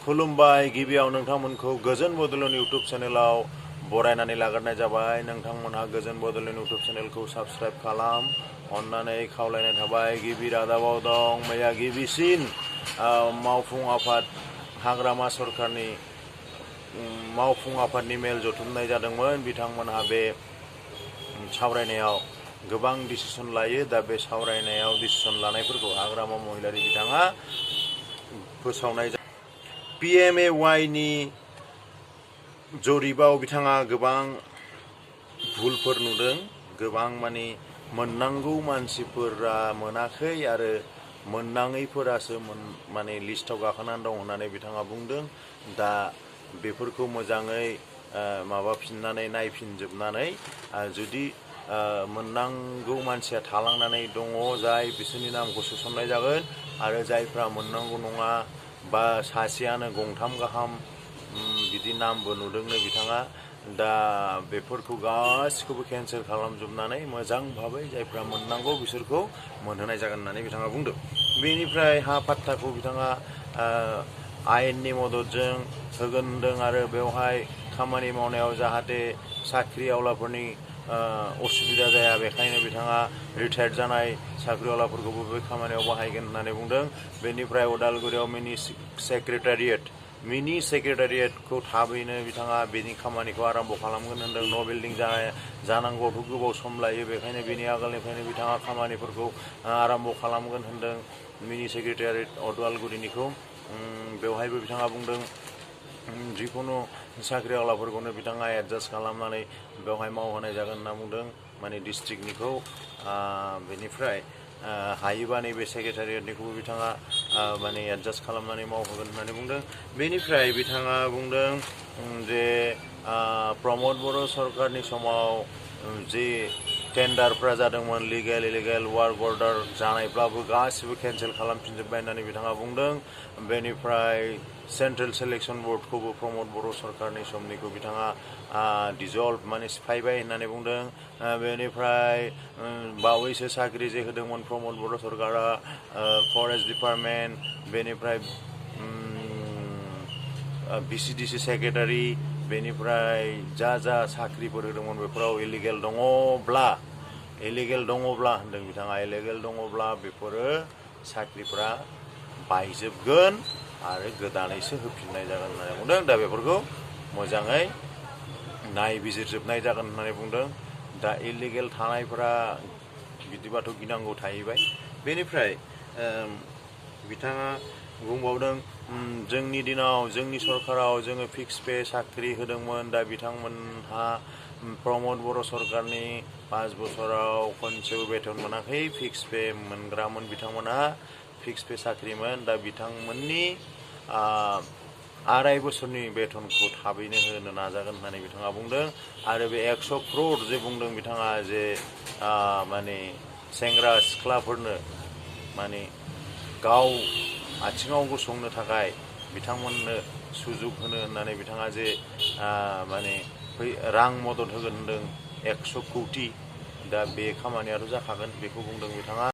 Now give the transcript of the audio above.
खुलुमबाय गिबियाव नोंथांमोनखौ गोजोन बड'लेण्ड इउट्युब चेनेलाव बरायनानै लाग्रोनाय जाबाय। नोंथांमोनहा गोजोन बड'लेण्ड इउट्युब चेनेलखौ साबस्क्राइब खालाम अन्नानै खावलायनाय थाबाय। गिबि रादाबाव दं मैया गिबिसिन मावफुं आफाद हाग्रामा सरकारनि मावफुं आफादनि मेल जथुमनाय जादोंमोन। बिथांमोनहा बे सावरायनायाव गोबां डिसिसन लायो। दा बे सावरायनायाव डिसिसन लानायफोरखौ हाग्रामा महिलारि बिथाङा फोसावनाय जादों। PMAY नि जरिबाव बिथाङा गोबां भुलफोर नुदों। गोबां मोननांगौ मानसिफोरा मोनाखै आरो मोननाङैफोरासो लिस्टआव गाखोनानै दं होननानै बिथाङा बुंदों। दा बेफोरखौ मोजाङै माबाफिननानै नायफिनजोबनानै जुदि मोननांगौ मानसिया थालांनानै दङ जाय बिसोरनि नामखौ सोसननाय जागोन आरो जायफ्रा मोननांगौ नङा बा सासेयानो गंथाम गाहाम बिदि नामबो नुदोंनो बिथाङा। दा बेफोरखौ गासिखौबो केन्सेल खालामजोबनानै मोजां भाबै जायफ्रा मोननांगौ बिसोरखौ मोनहोनाय जागोन होननानै बिथाङा बुंदों। बेनिफ्राय हा पाट्टाखौ बिथाङा आयेननि मददजों होगोन होनदों आरो बेवहाय खामानि मावनायाव जाहाथे साख्रि आवलाफोरनि असुबिदा जाया बेखायनो बिथाङा रिटायार्ड जानाय साख्रिआवलाफोरखौबो बे खामानियाव बाहायगोन होननानै बुंदों। बेनिफ्राय उदालगुरियाव मिनि सेक्रेटारियेटखौ थाबैनो बिथाङा बेनि खामानिखौ आरम्भ खालामगोन होनदों। न' बिल्डिं जानांगौआथ' गोबाव सम लायो, बेखायनो बेनि आगोलनिफ्रायनो बिथाङा खामानिफोरखौ आरम्भ खालामगोन होनदों मिनि सेक्रेटारियेट उदालगुरिनिखौ। बेवहायबो बिथाङा बुंदों जिखुनु साख्रि आवलाफोरखौनो बिथाङा एडजास्ट खालामनानै बेवहाय मावहोनाय जागोन होनना बुंदों, डिस्ट्रिक्टनिखौ। बेनिफ्राय हायोबा नैबे सेक्रेटारियेटनिखौबो बिथाङा एडजास्ट खालामनानै मावहोगोन होननानै बुंदों। बेनिफ्राय बिथाङा बुंदों जे प्रमद बर' सरकारनि समाव जे टेन्डारफ्रा जादोंमोन लिगेल इलिगेल वार्क अर्डार जानायब्लाबो गासिबो केन्सेल खालामफिनजोब्बाय होननानै बिथाङा बुंदों। बेनिफ्राय सेन्ट्रेल सेलेक्सन बर्डखौबो प्रमद बर' सरकारनि समनिखौ बिथाङा डिजल्भ सिफायबाय होननानै बुंदों। बेनिफ्राय बावैसो साख्रि जे होदोंमोन प्रमद बर' सरकारा फरेस्ट डिपार्टमेन्ट, बेनिफ्राय VCDC सेक्रेटारि, बेनिफ्राय जा साख्रिफोर होदोंमोन बेफोराव इलिगेल दङब्ला होनदों बिथाङा, इलिगेल दङब्ला बेफोरो साख्रिफोरा बायजोबगोन आरो गोदानैसो होफिननाय जागोन होननानै बुंदों। दा बेफोरखौ मोजाङै नायबिजिरजोबनाय जागोन होननानै बुंदों। दा इलिगेल थानायफोरा बिदिबाथ' गिनांगौ थाहैबाय। बेनिफ्राय बिथाङा बुंबावदों जोंनि दिनाव जोंनि सरकाराव जोङो फिक्स पे साख्रि होदोंमोन। दा बिथांमोनहा प्रमद बर' सरकारनि 5 बोसोराव खनसेबो बेथन मोनाखै। फिक्स पे मोनग्रामोन बिथांमोनहा, फिक्स पे साख्रिमोन। दा बिथांमोननि 2.5 बोसोरनि बेथनखौ थाबैनो होनो नाजागोन होननानै बिथाङा बुंदों। आरो बे 100 crore जे बुंदों बिथाङा जे सेंग्रा सिख्लाफोरनो गाव आथिङाव गसंनो थाखाय बिथांमोननो सुजुग होनो होननानै बिथाङा जे रां मदद होगोन होनदों 100 कौटि। दा बे खामानियाथ' जाखागोन बेखौ बुंदों बिथाङा।